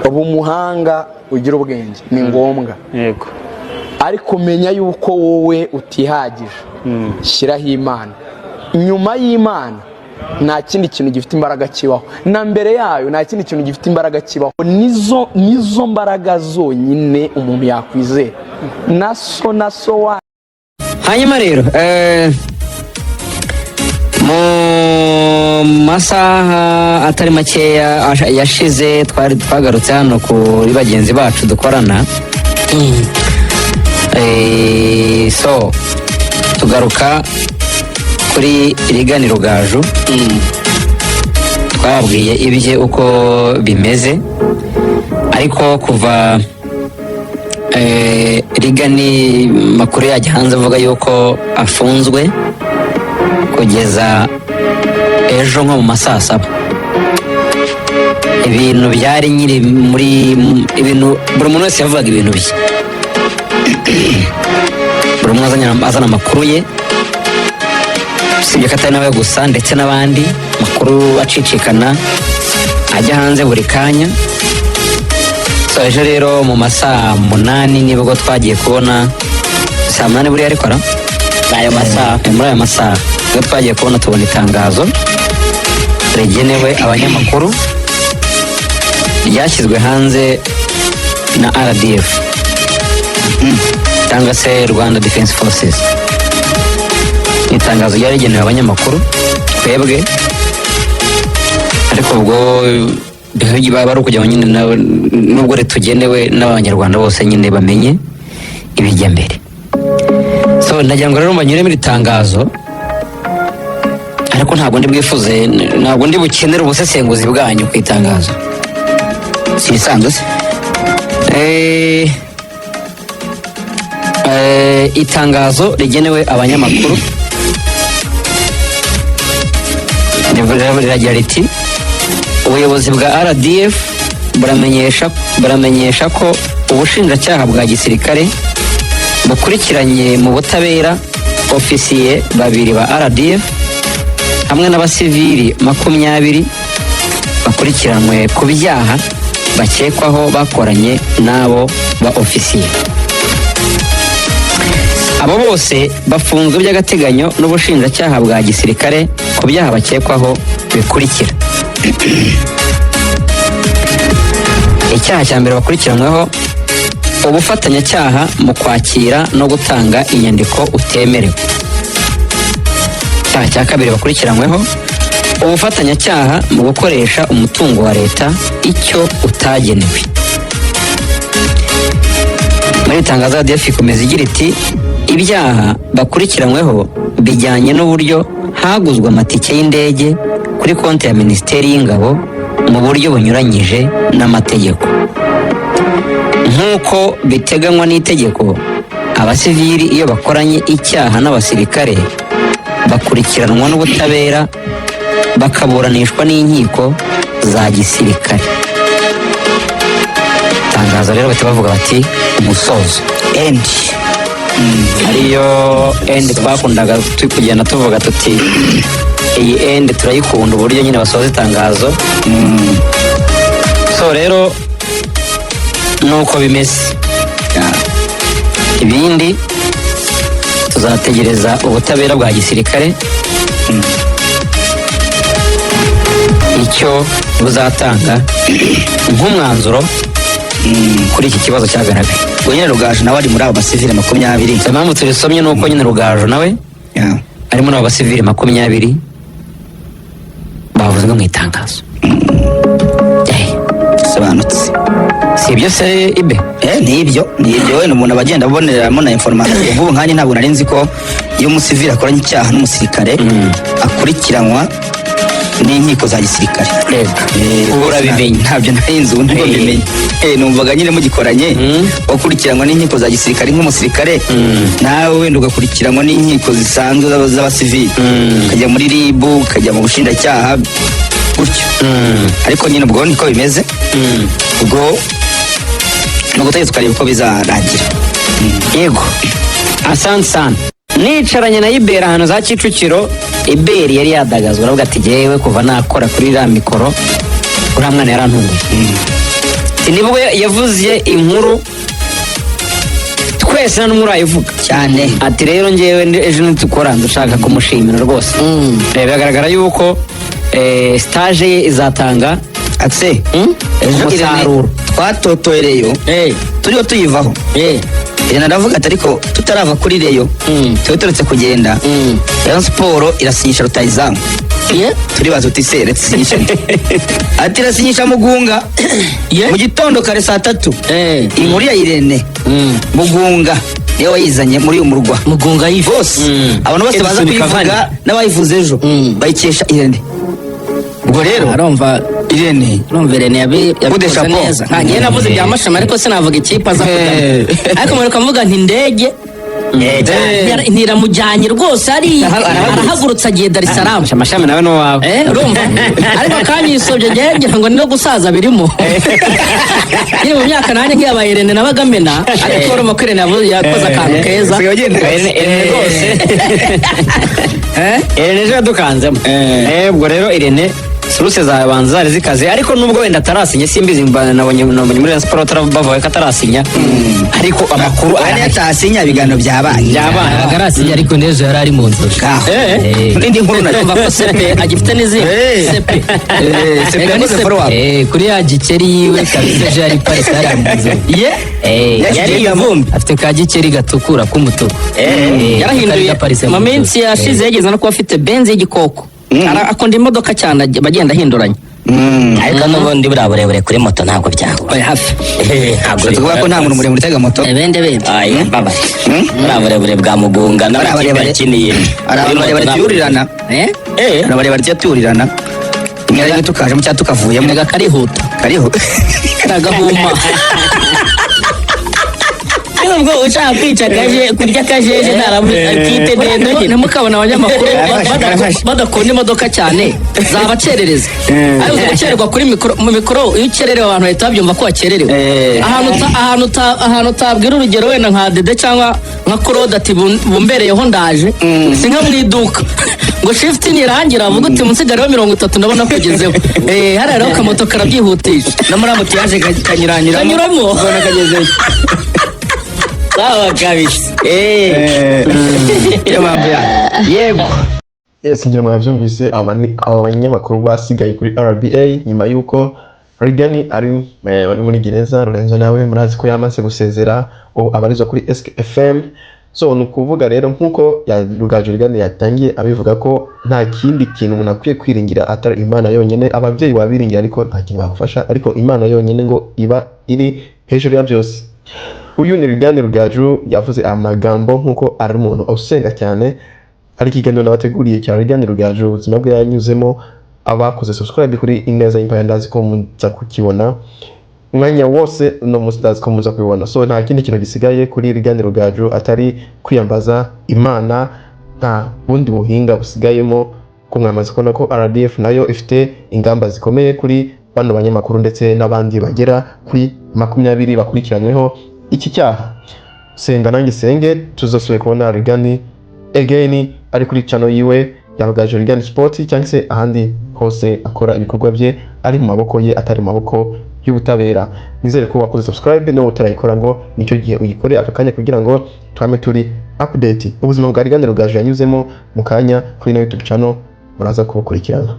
Uba umuhanga, ugira ubwenge, ni ngombwa. Ariko menya yuko wowe utihagije. Shyiraho Imana. Nyuma y'Imana nta kindi kintu gifite imbaraga kibaho, na mbere yayo nta kindi kintu gifite imbaraga kibaho. Nizo mbaraga zonyine umuntu yakwizera, na so wa. Hanyuma rero, mu masaha atari makeya yashize twari twagarutse hano kuri bagenzi bacu dukorana. So tugaruka kuri Reagan Rugaju, twababwiye ibye uko bimeze. Ariko kuva Reagan makuru yajya hanze avuga yuko afunzwe, kugeza ejo nko mu ma saa 7, ibintu byari nyiri muri ibintu, buri muntu wese yavugaga ibintu bye, buri umwe azana amakuru ye. Usibye ko atari nawe gusa, ndetse n'abandi, makuru acicikana ajya hanze buri kanya. So ejo rero mu ma saa 8 nibwo twagiye kubona, saa 8 buriya, ariko ara ayo masaha. Muri ayo masaha nibwo twagiye kubona, tubona itangazo rigenewe abanyamakuru ryashyizwe hanze na RDF cyangwa se Rwanda Defense Forces. Ni itangazo ryari rigenewe abanyamakuru twebwe, ariko ubwo baba ari ukugira ngo nyine nubwo ritugenewe, n'Abanyarwanda bose nyine bamenye ibijya mbere. So ndagira ngo rero mbanyure muri iri tangazo, ariko ntabwo ndi bwifuze, ntabwo ndi bukenere ubusesenguzi bwanyu ku itangazo. Si ibisanzwe se? Itangazo rigenewe abanyamakuru riragira riti: "Ubuyobozi bwa RDF buramenyesha ko ubushinjacyaha bwa gisirikare bukurikiranye mu butabera ofisiye babiri ba RDF hamwe n'abasivili 20 bakurikiranwe ku byaha bakekwaho bakoranye n'abo ba ofisiye. Abo bose bafunzwe by'agateganyo n'ubushinjacyaha bwa gisirikare ku byaha bakekwaho bikurikira: Icyaha cya mbere bakurikiranyweho, ubufatanyacyaha mu kwakira no gutanga inyandiko utemerewe. Icyaha cya kabiri bakurikiranyweho, ubufatanyacyaha mu gukoresha umutungo wa leta icyo utagenewe." Muri iri tangazo RDF ikomeza igira iti: "Ibyaha bakurikiranyweho bijyanye n'uburyo haguzwe amatike y'indege kuri konti ya Minisiteri y'Ingabo mu buryo bunyuranyije n'amategeko. Nk'uko biteganywa n'itegeko, abasivili iyo bakoranye icyaha n'abasirikare bakurikiranwa n'ubutabera, bakaburanishwa n'inkiko za gisirikare." Itangazo rero bahita bavuga bati umusozo, end. Ariyo end twakundaga turi kugenda tuvuga tuti iyi end turayikunda, uburyo nyine basoza itangazo. So rero nuko bimeze. Ibindi tuzategereza ubutabera bwa gisirikare icyo buzatanga nk'umwanzuro kuri iki kibazo cyagaragaye. Ubwo nyine Rugaju nawe ari muri abo basivile 20. Impamvu turisomye ni uko nyine Rugaju nawe ari muri abo basivili 20 bavuzwe mu itangazo. Sobanutse. Si ibyo se, ibe? Nibyo, wenda umuntu aba agenda aboneramo na information. Nk'ubu nkanjye ntabwo nari nzi ko iyo umusivili akoranye icyaha n'umusirikare akurikiranwa n'inkiko za gisirikare. Ubu urabimenye. Ntabyo nari nzi, ubu nibwo mbimenye. Numvaga nyine mugikoranye wakurikiranwa n'inkiko za gisirikare nk'umusirikare, nawe wenda ugakurikiranwa n'inkiko zisanzwe z'abasivili, ukajya muri RIB, ukajya mu bushinjacyaha gutyo. Ariko nyine ubwo niko bimeze, ubwo ni ugutegereza tukareba uko bizarangira. Yego, asante sana. Nicaranye na Iberi ahantu za Kicukiro, Iberi yari yadagazwa, aravuga ati: "Jyewe kuva nakora kuri iriya mikoro, uriya mwana yarantunguye." Ati nibwo yavuze inkuru twese nta n'umwe urayivuga cyane. Ati rero ngewe ejo nitukora ndashaka kumushimira rwose. Biragaragara yuko stage ye izatanga Atse ejo umusaruro. Irene twatotoye Rayon, turiho tuyivaho. Irene aravuga ati: "Ariko tutarava kuri Rayon, tube turetse kugenda, Rayon Sport irasinyisha rutayizamu." Turibaza uti: "Se irasinyisha nde?" Ati: "Irasinyisha Mugunga." Mu gitondo kare saa 3, inkuru ya Irene, Mugunga niwe wayizanye muri uyu murwa. Mugunga yifu. Bose, abantu bose baza Edison kuyivuga Cavani. n'abayivuze ejo bayikesha Irene. Ubwo rero arumva Irene urumva Irene yabikoze chapeau. neza. Nta navuze ibya Mashami, ariko sinavuga ikipe aza kujyamo, ariko mureka mvuga nti indege ntiramujyanye rwose, ari arahagurutse agiye Dar es Salaam. Amashami nawe ni uwawe. Urumva ariko kanyisobye, ngewe ngira ngo ni no gusaza birimo, nyine mu myaka nanjye nk'iyabaye Irene nabaga amena, ariko urumva ko Irene yakoze akantu keza. Usigaye ugenda. Irene rwose. Irene ejo yadukanzemo. Ubwo rero Irene, source zabanza zari zikaze, ariko nubwo wenda atarasinya simbizi, nabonye muri Rayon Sport bavuga ko atarasinya, ariko amakuru Wenda arahari. yatasinya, ibiganiro byabaye. Byabaye. Ntabwo arasinya, ariko n'ejo yari ari mu nzozi. Ngaho. Eh. N'indi nkuru nayo. Urumva ko Sepe agifite n'izindi Sepe. Sepe Reka ni yakoze Sepe. follow up. Kuri ya gikeri yiwe kabisa, ejo yari paritse hariya mu nzozi. Ye. Yari ivumbi. Afite ka gikeri gatukura k'umutuku. Yarahinduye. Kari gaparitse mu nzozi. Minsi yashize yageze no kuba afite Benz y'igikoko. Akunda imodoka cyane, agenda ahinduranya. Ariko n'ubundi buriya burebure kuri moto ntabwo byagwa. Oya, hafi. Ntabwo. Ushatse kuvuga ko nta muntu muremure utega moto? Bende bende. Aya mbabare, buriya burebure bwa Mugunga n'amakipe yakiniye Hari abantu kuri moto barebare tuyurirana. Eh. Hari abarebare tujya tuyurirana, rimwe na rimwe tukajemo cyangwa tukavuyemo. Erega karihuta. Kariho. Karagahuma. Nubwo ushaka kwica akaje kurya akajeje ntarakite ndende. Ntimukabona abanyamakuru Karafashe, karafashe. badakunda imodoka cyane, zabacerereza. Ariko uzi gukererwa kuri mikoro? Mu mikoro iyo ukererewe abantu bahita babyumva ko wakererewe. Ahantu utabwira, urugero wenda nka Dede cyangwa nka Claude ati: "Bumbereyeho ndaje", si nka mu iduka ngo shift nirangira avuga uti: "Munsigareho 30 ndabona kugezeho." Hariya rero akamoto karabyihutisha. No muri embouteillage kanyuranyuramo. Kanyuramo. Ubona kagezeyo. Sawa kabisa. Niyo mpamvu Yego. Yes, ngira mwabyumvise. Aba ni aba banyamakuru basigaye kuri RBA nyuma y'uko Regan ari bari muri gereza. Lorenzo nawe murazi ko yamaze gusezera, ubu abarizwa kuri SKFM. So ni ukuvuga rero nk'uko Rugaju Regan yatangiye abivuga ko nta kindi kintu umuntu akwiye kwiringira atari Imana yonyine. Ababyeyi wabiringira ariko nta kintu bagufasha, ariko Imana yonyine ngo iba iri hejuru ya byose. Uyu ni Regan Rugaju yavuze amagambo nk'uko ari umuntu usenga cyane. Hari ikiganiro nabateguriye cya Regan Rugaju, ubuzima bwe yanyuzemo. Abakoze subscribe kuri Ineza Empire ndazi ko muza kukibona umwanya wose uno munsi, ndazi ko muza kubibona. So nta kindi kintu gisigaye kuri Regan Rugaju atari kwiyambaza Imana, nta bundi buhinga busigayemo, ko mwamaze kubona ko RDF nayo ifite ingamba zikomeye kuri bano banyamakuru ndetse n'abandi bagera kuri 20 bakurikiranyweho iki cyaha. Senga nanjye senge tuzasubire kubona Regan again ari kuri channel yiwe ya Rugaju Regan Sport cyangwa se ahandi hose akora ibikorwa bye, ari mu maboko ye, atari mu maboko y'ubutabera. Nizere ko wakoze subscribe, niba utarayikora ngo nicyo gihe uyikore aka kanya kugira ngo twame turi update. Ubuzima bwa Regan Rugaju yanyuzemo mu kanya kuri ino YouTube channel muraza kubukurikirana.